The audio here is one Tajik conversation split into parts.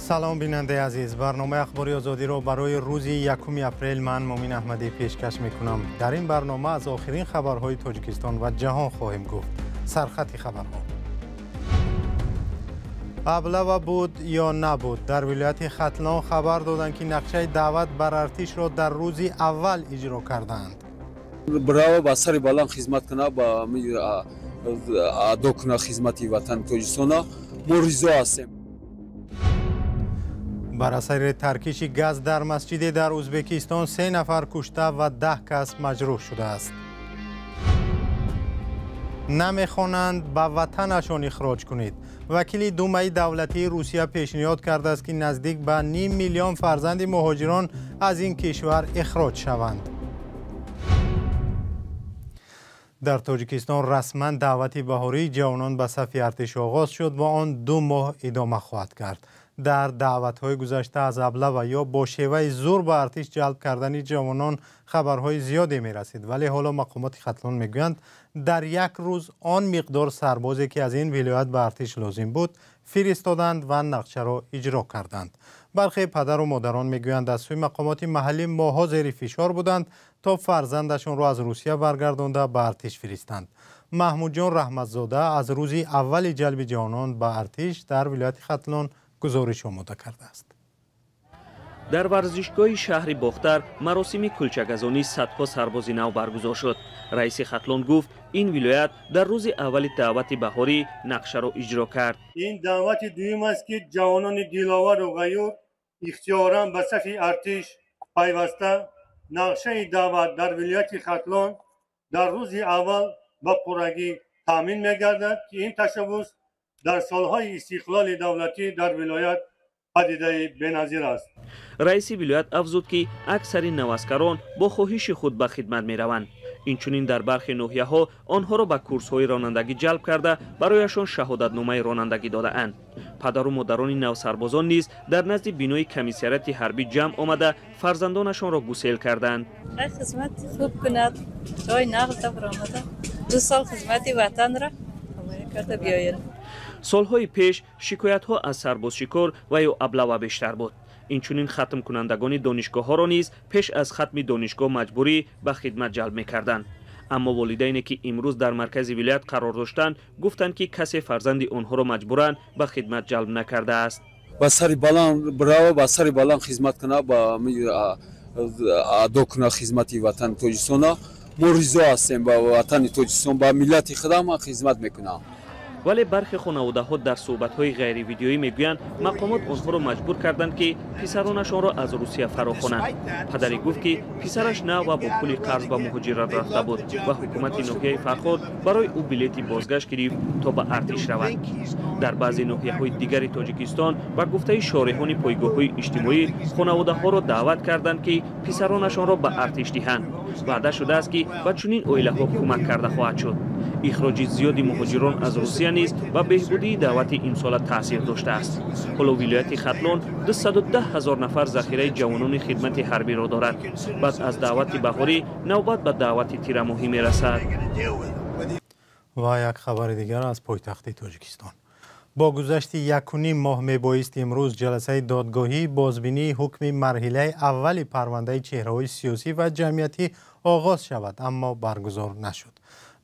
Салом, бинандаи азиз. Барномаи Ахбори Озодиро барои рӯзи 1 апрел ман, Мумин Аҳмадӣ, пешкаш мекунам. Дар ин барнома аз охирин хабарҳои Тоҷикистон ва ҷаҳон хоҳем гуфт. Сархати хабарҳо. Облава буд ё набуд? Дар вилояти Хатлон хабар доданд, ки нақшаи даъват бар артишро дар рӯзи аввал иҷро кардаанд. Браво, ба сари баланд хизмат кунад, ба адо кунад хизмати ватани Тоҷикистона. Мо ризо ҳастем. Бар асари таркиши газ дар масҷиде дар Ӯзбекистон 3 нафар кушта ва 10 кас маҷрӯҳ шудааст. Намехонанд, ба ватанашон ихроҷ кунед. Вакили Думаи давлатии Русия пешниҳод кардааст, ки наздик ба ним миллион фарзанди муҳоҷирон аз ин кишвар ихроҷ шаванд. Дар Тоҷикистон расман даъвати баҳории ҷавонон ба сафи артиш оғоз шуд ва он 2 моҳ идома хоҳад кард. Дар даъватҳои гузашта аз облава ё бо шеваи зур ба артиш ҷалб кардани ҷавонон хабарҳои зиёде мерасид, вале ҳоло мақомоти Хатлон мегӯянд, дар як рӯз он миқдор сарбозе, ки аз ин вилоят ба артиш лозим буд, фиристоданд ва нақшаро иҷро карданд. Бархе падару модарон мегӯянд, аз сӯи мақомоти маҳаллӣ моҳҳо зери фишор буданд, то фарзандашонро аз Русия баргардонда ба артиш фиристанд. Маҳмудҷон Раҳматзода аз рӯзи аввали ҷалби ҷавонон ба артиш дар вилояти Хатлон гузориш омода кардааст. Дар варзишгоҳи шаҳри Бохтар маросими кулчагазонии садҳо сарбози нав баргузор шуд. Раиси Хатлон гуфт, ин вилоят дар рӯзи аввали даъвати баҳорӣ нақшаро иҷро кард. Ин даъвати дуюм аст, ки ҷавонони диловару ғайюр ихтиёран ба сафи артиш пайваста, нақшаи даъват дар вилояти Хатлон дар рӯзи аввал ба пуррагӣ таъмин мегардад, ки ин ташаббус дар солҳои истиқлоли давлатӣ дар вилоят падидаи беназир аст. Раиси вилоят афзуд, ки аксари наваскарон бо хоҳиши худ ба хидмат мераванд. Инчунин дар бархе ноҳияҳо онҳоро ба курсҳои ронандагӣ ҷалб карда, барояшон шаҳодатномаи ронандагӣ додаанд. Падару модарони навсарбозон низ дар назди бинои комиссариати ҳарбӣ ҷамъ омада, фарзандонашонро гусел карданд. Хизмат хуб кунад, ҷои нағз баромада, 2 сол хизмати ватанро карда биёяд. Солҳои пеш шикоятҳо аз сарбозшикор ва ё облава бештар буд. Инчунин хатмкунандагони донишгоҳҳоро низ пеш аз хатми донишгоҳ маҷбурӣ ба хидмат ҷалб мекарданд. Аммо волидайне, ки имрӯз дар маркази вилоят қарор доштанд, гуфтанд, ки касе фарзанди онҳоро маҷбуран ба хидмат ҷалб накардааст. Ба сари баланд браво, ба сари баланд хизмат кунад, ба адо кунад хизмати ватани Тоҷикистона. Мо ризо ҳастем, ба ватани Тоҷикистон, ба миллати худам хизмат мекунам. Вале бархе хонаводаҳо дар суҳбатҳои ғайривидеоӣ мегӯянд, мақомот онҳоро маҷбур карданд, ки писаронашонро аз Русия фарохонанд. Падаре гуфт, ки писараш нав ва бо пули қарз ба муҳоҷират рафта буд ва ҳукумати ноҳияи Фархор барои ӯ билети бозгашт гирифт, то ба артиш равад. Дар баъзе ноҳияҳои дигари Тоҷикистон, ба гуфтаи шореҳони пойгоҳҳои иҷтимоӣ, хонаводаҳоро даъват карданд, ки писаронашонро ба артиш диҳанд. Ваъда шудааст, ки ба чунин оилаҳо кӯмак карда хоҳад шуд. Ихроҷи зиёди муҳоҷирон аз Русия низ ба беҳбудии даъвати имсола таъсир доштааст. Ҳоло вилояти Хатлон 210 ҳазор нафар захираи ҷавонони хидмати ҳарбиро дорад. Баъд аз даъвати баҳорӣ навбат ба даъвати тирамоҳӣ мерасад. Ва як хабари дигар аз пойтахти Тоҷикистон. Бо гузашти 1.5 моҳ мебоист имрӯз ҷаласаи додгоҳӣ бозбинии ҳукми марҳилаи аввали парвандаи чеҳраҳои сиёсӣ ва ҷамъиятӣ оғоз шавад, аммо баргузор нашуд.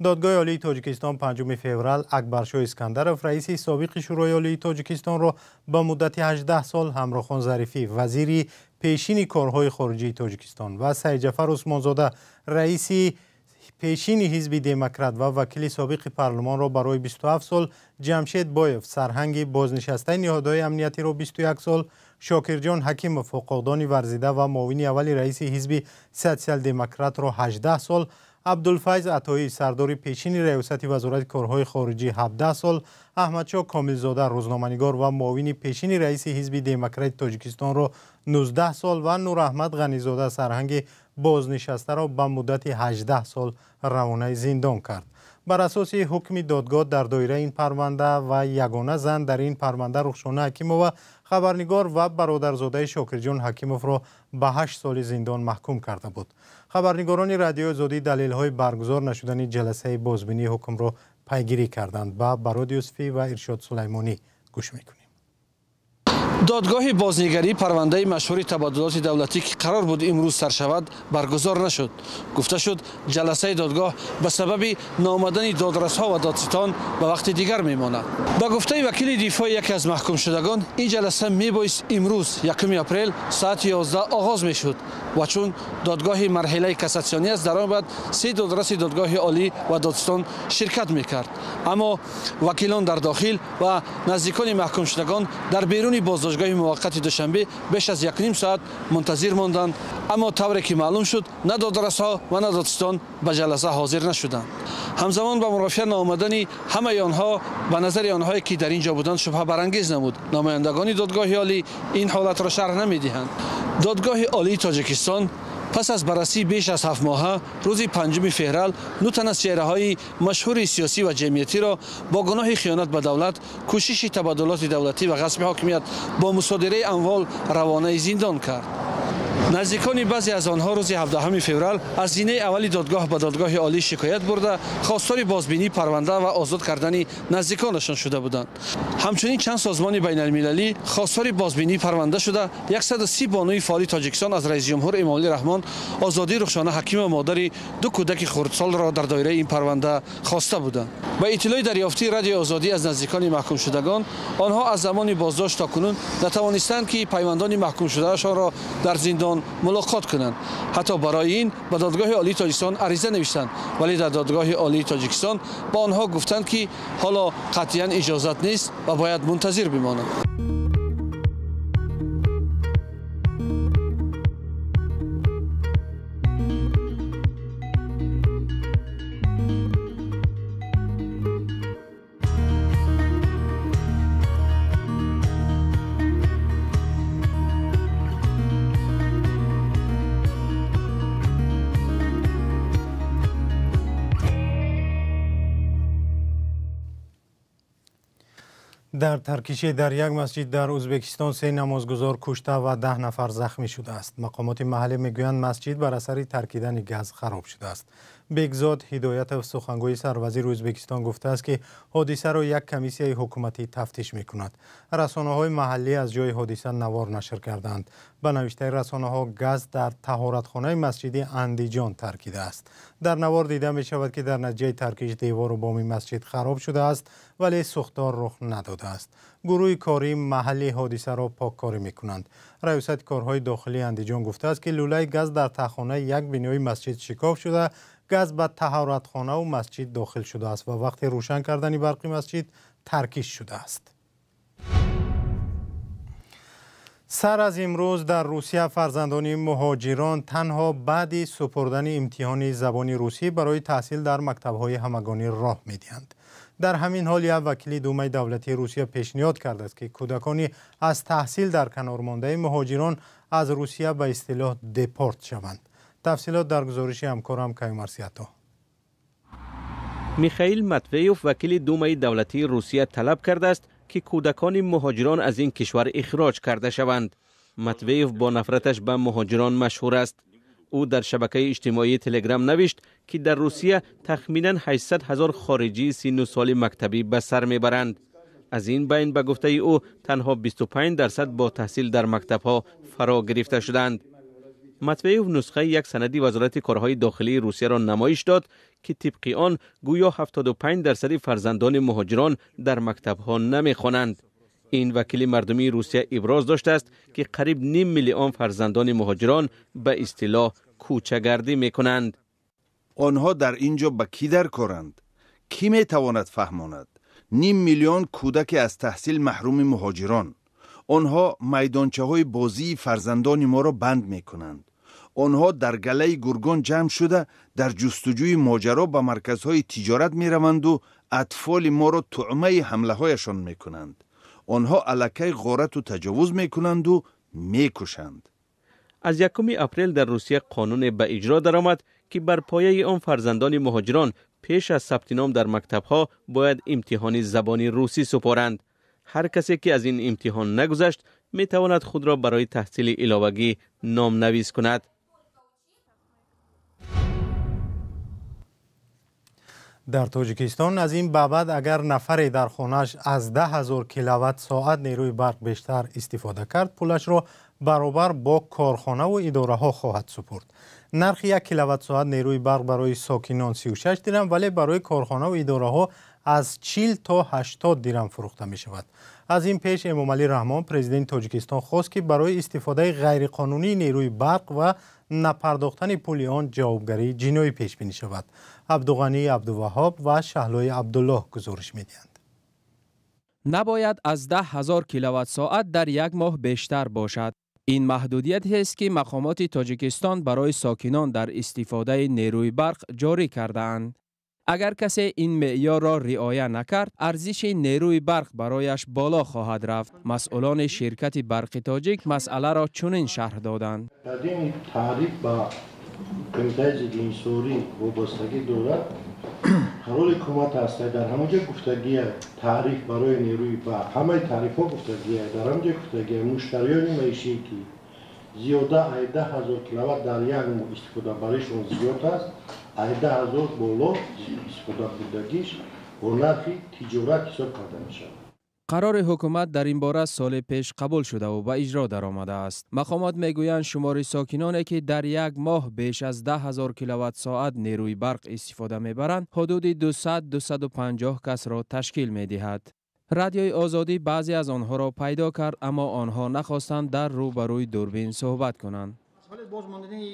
Додгоҳи Олии Тоҷикистон 5 феврал Акбаршоҳ Искандаров, раиси собиқи Шӯрои Олии Тоҷикистонро ба муддати 18 сол, Ҳамрохон Зарифӣ, вазири пешини корҳои хориҷии Тоҷикистон, ва Сайдҷафар Усмонзода, раиси пешини ҳизби Демократ ва вакили собиқи парлумонро барои 27 сол, Ҷамшед Боев, сарҳанги бознишастаи ниҳодҳои амниятиро 21 сол, Шокирҷон Ҳакимов, ҳуқуқдони варзида ва муовини аввали раиси ҳизби Социал-демократро 18 сол, Абдулфайз Атоӣ, сардори пешини раёсати вазорати корҳои хориҷӣ, 17 сол, Аҳмадшоҳ Комилзода, рӯзноманигор ва муовини пешини раиси ҳизби Демократи Тоҷикистонро 19 сол ва Нураҳмад Ғанизода, сарҳанги бознишастаро ба муддати 18 сол равонаи зиндон кард. Бар асоси ҳукми додгоҳ дар доираи ин парванда ва ягона зан дар ин парванда, Рухшона Ҳакимова, хабарнигор ва бародарзодаи Шокирҷон Ҳакимовро ба 8 соли зиндон маҳкум карда буд. Хабарнигорони Радиои Озодӣ далелҳои баргузор нашудани ҷаласаи бозбинии ҳукмро пайгирӣ карданд. Ба Барод Юсуфӣ ва Иршод Сулаймонӣ гӯш мекунем. Додгоҳи бознигарии парвандаи машҳури табаддулоти давлатӣ, ки қарор буд имрӯз сар шавад, баргузор нашуд. Гуфта шуд, ҷаласаи додгоҳ ба сабаби наомадани додрасҳо ва додситон ба вақти дигар мемонад. Ба гуфтаи вакили дифои яке аз маҳкумшудагон, ин ҷаласа мебоист имрӯз 1 апрел соати 11 оғоз мешуд ва чун додгоҳи марҳилаи кассатсионӣ аст, дар он бояд 3 додраси додгоҳи олӣ ва додситон ширкат мекард. Аммо вакилон дар дохил ва наздикони маҳкумшудагон дар беруни боздоштгоҳи муваққати Душанбе беш аз 1.5 соат мунтазир монданд. Аммо тавре ки маълум шуд, на додрасҳо ва на додситон ба ҷаласа ҳозир нашуданд. Ҳамзамон ба мурофиа наомадани ҳамаи онҳо ба назари онҳое ки дар ин ҷо буданд шубҳабарангез намуд. Намояндагони додгоҳи олӣ ин ҳолатро шарҳ намедиҳанд. Додгоҳи олии Тоҷикистон пас аз баррасии беш аз 7 моҳа рӯзи 5 феврал 9 тан аз чеҳраҳои машҳури сиёсӣ ва ҷамъиятиро бо гуноҳи хиёнат ба давлат, кӯшиши табаддулоти давлатӣ ва ғасби ҳокимият бо мусодираи амвол равонаи зиндон кард. Наздикони баъзе аз онҳо рӯзи 17 феврал аз зинаи аввали додгоҳ ба додгоҳи олӣ шикоят бурда, хостори бозбинии парванда ва озод кардани наздиконашон шуда буданд. Ҳамчунин чанд созмони байналмилалӣ хостори бозбинии парванда шуда, 130 бонуи фаъоли Тоҷикистон аз раисҷумҳур Эмомалӣ Раҳмон озодии Рухшона Ҳакимова, модари 2 кӯдаки хурдсолро дар доираи ин парванда хоста буданд. Ба иттилои дарёфтии Радиои Озодӣ аз наздикони маҳкумшудагон, онҳо аз замони боздошт то кунун натавонистанд, ки пайвандони маҳкумшудаашонро дар зиндон мулоқот кунанд. Ҳатто барои ин ба додгоҳи олии Тоҷикистон ариза навиштанд, вале дар додгоҳи олии Тоҷикистон ба онҳо гуфтанд, ки ҳоло қатъиян иҷозат нест ва бояд мунтазир бимонанд. Дар таркише дар як масҷид дар Ӯзбекистон 3 намозгузор кушта ва 10 нафар захмӣ шудааст. Мақомоти маҳаллӣ мегӯянд, масҷид бар асари таркидани газ хароб шудааст. Бекзод Ҳидоятов, сухангӯи сарвазири Ӯзбекистон, гуфтааст, ки ҳодисаро як комиссияи ҳукуматӣ тафтиш мекунад. Расонаҳои маҳаллӣ аз ҷои ҳодиса навор нашр карданд. Ба навиштаи расонаҳо, газ дар таҳоратхонаи масҷиди Андиҷон таркидааст. Дар навор дида мешавад, ки дар натиҷаи таркиш девору боми масҷид хароб шудааст, вале сӯхтор рух надодааст. Гурӯҳи кории маҳалли ҳодисаро поккорӣ мекунанд. Раёсати корҳои дохилии Андиҷон гуфтааст, ки лӯлаи газ дар таҳхонаи як бинои масҷид шикоф шуда, газ ба таҳоратхонаву масҷид дохил шудааст ва вақти рӯшан кардани барқи масҷид таркиш шудааст. Сар аз имрӯз дар Русия фарзандони муҳоҷирон танҳо баъди супурдани имтиҳони забони русӣ барои таҳсил дар мактабҳои ҳамагонӣ роҳ медиҳанд. Дар ҳамин ҳол як вакили Думаи давлатии Русия пешниҳод кардааст, ки кӯдакони аз таҳсил дар канор мондаи муҳоҷирон аз Русия ба истилоҳ депорт шаванд. Тафсилот дар гузориши ҳамкорам Каюмарсиято. Михаил Матвеев, вакили Думаи давлатии Русия, талаб кардааст, ки кӯдакони муҳоҷирон аз ин кишвар ихроҷ карда шаванд. Матвеев бо нафраташ ба муҳоҷирон машҳур аст. Ӯ дар шабакаи иҷтимоии Телеграм навишт, ки дар Русия тахминан 800 ҳазор хориҷии синну соли мактабӣ ба сар мебаранд. Аз ин байн, ба гуфтаи ӯ, танҳо 25% бо таҳсил дар мактабҳо фаро гирифта шуданд. Матвеев нусхаи як санади вазорати корҳои дохилии Русияро намоиш дод, ки тибқи он гӯё 75% фарзандони муҳоҷирон дар мактабҳо намехонанд. Ин вакили мардумии Русия иброз доштааст, ки қариб 0.5 миллион фарзандони муҳоҷирон ба истилоҳ кӯчагардӣ мекунанд. Онҳо дар ин ҷо ба кӣ даркоранд? Кӣ метавонад фаҳмонад? 0.5 миллион кӯдаке аз таҳсил маҳруми муҳоҷирон. Онҳо майдончаҳои бозии фарзандони моро банд мекунанд. Онҳо дар галаи гургон ҷамъ шуда, дар ҷустуҷӯи моҷаро ба марказҳои тиҷорат мераванду атфоли моро туъмаи ҳамлаҳояшон мекунанд. Онҳо аллакай ғорату таҷовуз мекунанду мекушанд. Аз 1 апрел дар Русия қонуне ба иҷро даромад, ки бар пояи он фарзандони муҳоҷирон пеш аз сабти ном дар мактабҳо бояд имтиҳони забони русӣ супоранд. Ҳар касе ки аз ин имтиҳон нагузашт, метавонад худро барои таҳсили иловагӣ номнавис кунад. Дар Тоҷикистон аз ин ба баъд агар нафаре дар хонааш аз 10 000 киловатт-соат нерӯи барқ бештар истифода кард, пулашро баробар бо корхонаву идораҳо хоҳад супурд. Нархи 1 киловатт-соат нерӯи барқ барои сокинон 36 дирам, вале барои корхонаву идораҳо аз 40 то 80 дирам фурӯхта мешавад. Аз ин пеш Эмомалӣ Раҳмон, президенти Тоҷикистон, хост, ки барои истифодаи ғайриқонунии нерӯи барқ ва напардохтани пули он ҷавобгарии ҷиноӣ пешбинӣ шавад. Абдуғанӣ Абдуваҳҳоб ва Шаҳлои Абдуллоҳ гузориш медиҳанд. Набояд аз 10 000 киловатт-соат дар як моҳ бештар бошад. Ин маҳдудиятест, ки мақомоти Тоҷикистон барои сокинон дар истифодаи нерӯи барқ ҷорӣ кардаанд. Агар касе ин меъёрро риоя накард, арзиши нерӯи барқ барояш боло хоҳад рафт. Масъулони ширкати барқи тоҷик масъаларо чунин шарҳ доданд. Ин таъриф ба Кумитаи зиддиинсонӣ вобастагӣ дорад. Қарори ҳукумат аст, дар ҳамон ҷо гуфтагия таъриф барои нерӯи барқ, ҳамаи таърифҳо гуфтагия, дар ҳамон ҷо гуфтагия муштариёни маишӣ, ки зиёда аз 10 000 киловатт дар як моҳ истифодабаришон зиёд аст, аз 10 000 боло истифода бурдагиш бо нархи тиҷорат ҳисоб карда мешавад. Қарори ҳукумат дар ин бора соли пеш қабул шудаву ба иҷро даромадааст. Мақомот мегӯянд, шумори сокиноне, ки дар як моҳ беш аз 10 000 киловатт-соат нерӯи барқ истифода мебаранд, ҳудуди 200-250 касро ташкил медиҳад. Радиои Озодӣ баъзе аз онҳоро пайдо кард, аммо онҳо нахостанд дар рӯбарӯи дурбин суҳбат кунанд.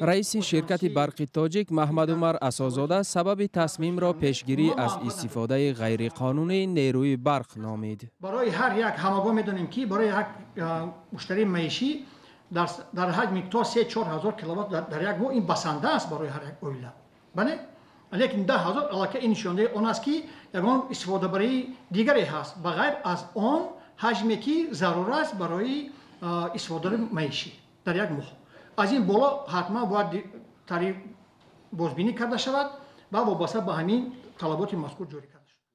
Раиси ширкати барқи тоҷик Маҳмадумар Асозода сабаби тасмимро пешгирӣ аз истифодаи ғайриқонунии нерӯи барқ номид. Барои ҳар як ҳамагон медонем, ки барои ҳар муштарии маишӣ дар ҳаҷми то 3-4 ҳазор киловатт дар як моҳ ин басанда аст барои ҳар як оила. Бале, лекин 10 000 аллакай ин нишондаи он аст, ки ягон истифодабарии дигаре ҳаст ба ғайр аз он ҳаҷме, ки зарур аст барои истифодаи маишӣ дар як моҳ. Аз ин боло ҳатман бояд тариф бозбинӣ карда шавад ва вобаста ба ҳамин талаботи мазкур ҷорӣ карда шавад.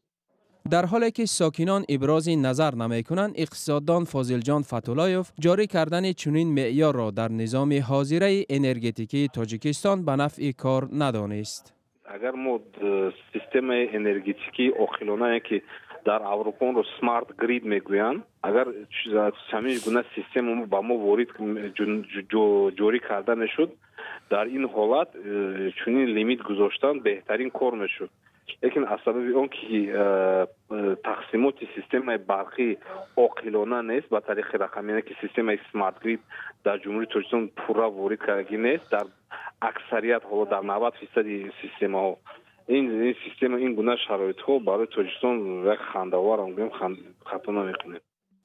Дар ҳоле ки сокинон ибрози назар намекунанд, иқтисоддон Фозилҷон Фатуллоев ҷорӣ кардани чунин меъёрро дар низоми ҳозираи энергетикии Тоҷикистон ба нафъи кор надонист. Агар мо системаи энергетикии оқилонае, ки дар Аврупо онро smart grid мегӯянд, агар ҳамин гуна система ба мо ворид ҷорӣ карда мешуд, дар ин ҳолат чунин лимит гузоштан беҳтарин кор мешуд. Лекин аз сабаби он ки тақсимоти системаи барқӣ оқилона нест ба тариқи рақамӣ, яъне ки системаи smart grid дар Ҷумҳурии Тоҷикистон пурра ворид кардагӣ нест дар аксарият, ҳоло дар 90 фисади системаҳо ин система, ин гуна шароитҳо барои Тоҷикистон як хандаоварам гӯем, хато намекунем.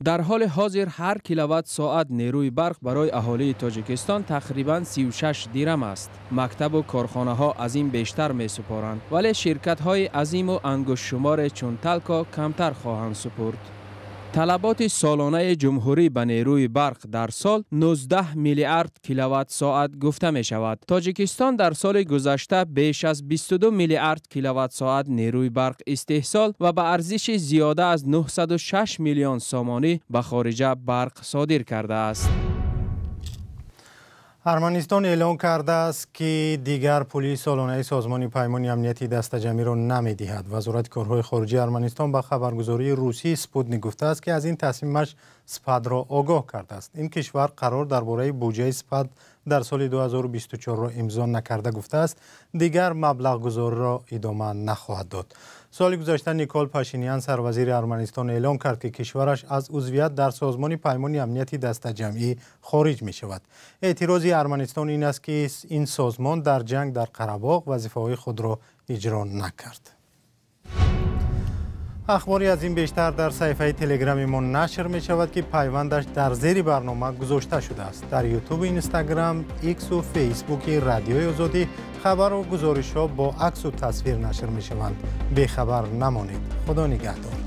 Дар ҳоли ҳозир ҳар киловатт-соат нерӯи барқ барои аҳолии Тоҷикистон тақрибан 36 дирам аст. Мактабу корхонаҳо аз ин бештар месупоранд, вале ширкатҳои азиму ангуштшуморе чун Талко камтар хоҳанд супурд. Талаботи солонаи ҷумҳурӣ ба нерӯи барқ дар сол 19 миллиард киловатт-соат гуфта мешавад. Тоҷикистон дар соли гузашта беш аз 22 миллиард киловатт-соат нерӯи барқ истеҳсол ва ба арзиши зиёда аз 906 миллион сомонӣ ба хориҷа барқ содир кардааст. Арманистон эълон кардааст, ки дигар пули солонаи Созмони Паймони Амнияти Дастаҷамъиро намедиҳад. Вазорати корҳои хориҷии Арманистон ба хабаргузории русии Спутник гуфтааст, ки аз ин тасмимаш СПАДро огоҳ кардааст. Ин кишвар қарор дар бораи буҷаи СПАД дар соли 2024-ро имзо накарда, гуфтааст, дигар маблағгузориро идома нахоҳад дод. Соли гузашта Никол Пашинян, сарвазири Арманистон, эълон кард, ки кишвараш аз узвият дар Созмони Паймони Амнияти Дастаҷамъӣ хориҷ мешавад. Эътирози Арманистон ин аст, ки ин созмон дар ҷанг дар Қарабоғ вазифаҳои худро иҷро накард. Ахбори аз ин бештар дар саҳифаи Телеграми мо нашр мешавад, ки пайвандаш дар зери барнома гузошта шудааст. Дар Ютубу Инстаграм, Иксу Фейсбуки Радиои Озодӣ хабару гузоришҳо бо аксу тасвир нашр мешаванд. Бехабар намонед. Худо нигаҳдор.